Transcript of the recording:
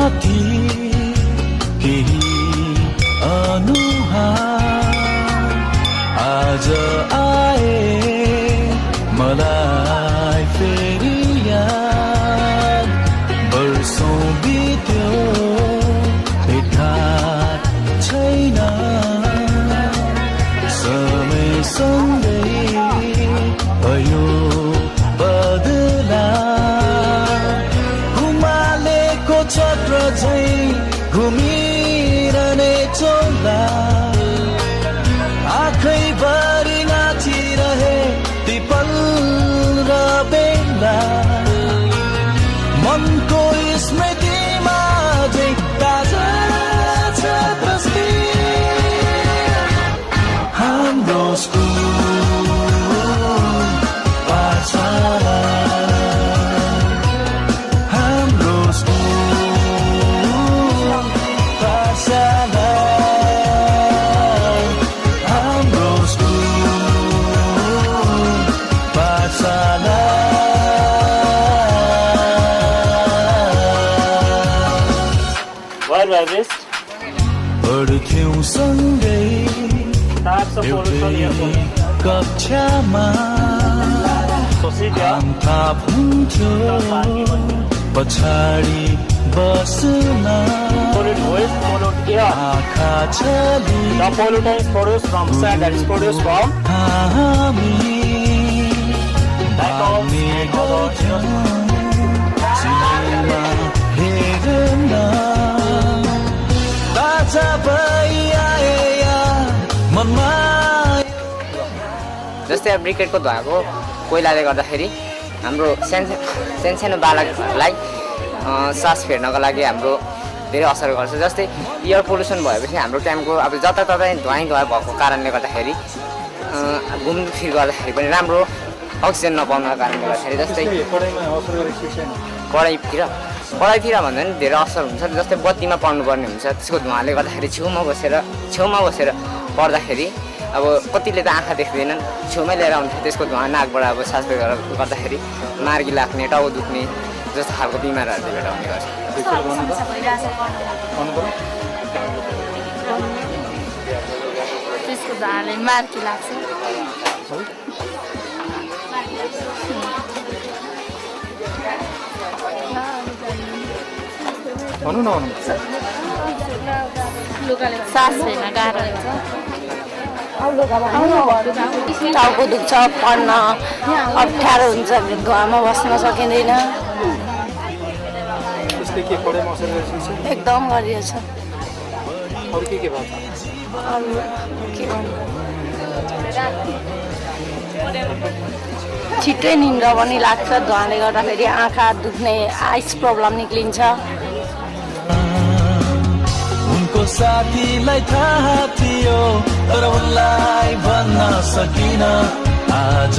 माथि केही अनुहार आज आए मलाई फेरि याद वर्षौं बित्यो भेटघाट छैन समयसँगै भयो बदला घुमालेको चक्र झै घुमिरहने चोला आँखैभरि नाचिरहे ती पल र बेला मनको स्मृतिमा झै ताजा छ तस्बिर हाम्रो स्कुल पाठशाला हाम्रो स्कुल पाठशाला हाम्रो स्कुल पाठशाला पढ्थ्यौं सँगै एउटै कक्षामा थाप हुन्थ्यो पछाडि बस्न आँखा छली हामी बाँड्ने गर्थ्यौं सिनेमा हेर्न ताजा भई आए मनमा जस्तै अब ब्रिकेटको धुवाको कोइलाले गर्दाखेरि हाम्रो सानो बालकहरूलाई सास फेर्नको लागि हाम्रो धेरै असर गर्छ। जस्तै एयर पोल्युसन भएपछि हाम्रो टाइमको अब जताततै धुवा भएको कारणले गर्दाखेरि घुमफिर गर्दाखेरि पनि राम्रो अक्सिजन नपाउनको कारणले गर्दाखेरि जस्तै पढाइतिर भन्दा पनि धेरै असर हुन्छ। जस्तै बत्तीमा पढ्नुपर्ने हुन्छ त्यसको धुवाले गर्दाखेरि छेउमा बसेर पढ्दाखेरि अब कतिले त आँखा देख्दैनन् छेउमै लिएर आउँथ्यो त्यसको धुवा नाकबाट अब सास गर्दाखेरि मार्गी लाग्ने टाउ दुख्ने जस्तो खालको बिमारहरू चाहिँ भेटाउने गर्छ। त्यसको धुवाले मार्गी लाग्छ सास फेर्न गाह्रो हुन्छ टाउको दुख्छ पढ्न अप्ठ्यारो हुन्छ धुवामा बस्न सकिँदैन एकदम गरिएछ। छिट्टै निन्द्रा पनि लाग्छ धुवाले गर्दाखेरि आँखा दुख्ने आइस प्रब्लम निक्लिन्छ। उनको साथीलाई थाहा थियो तर उनलाई भन्न सकिन आज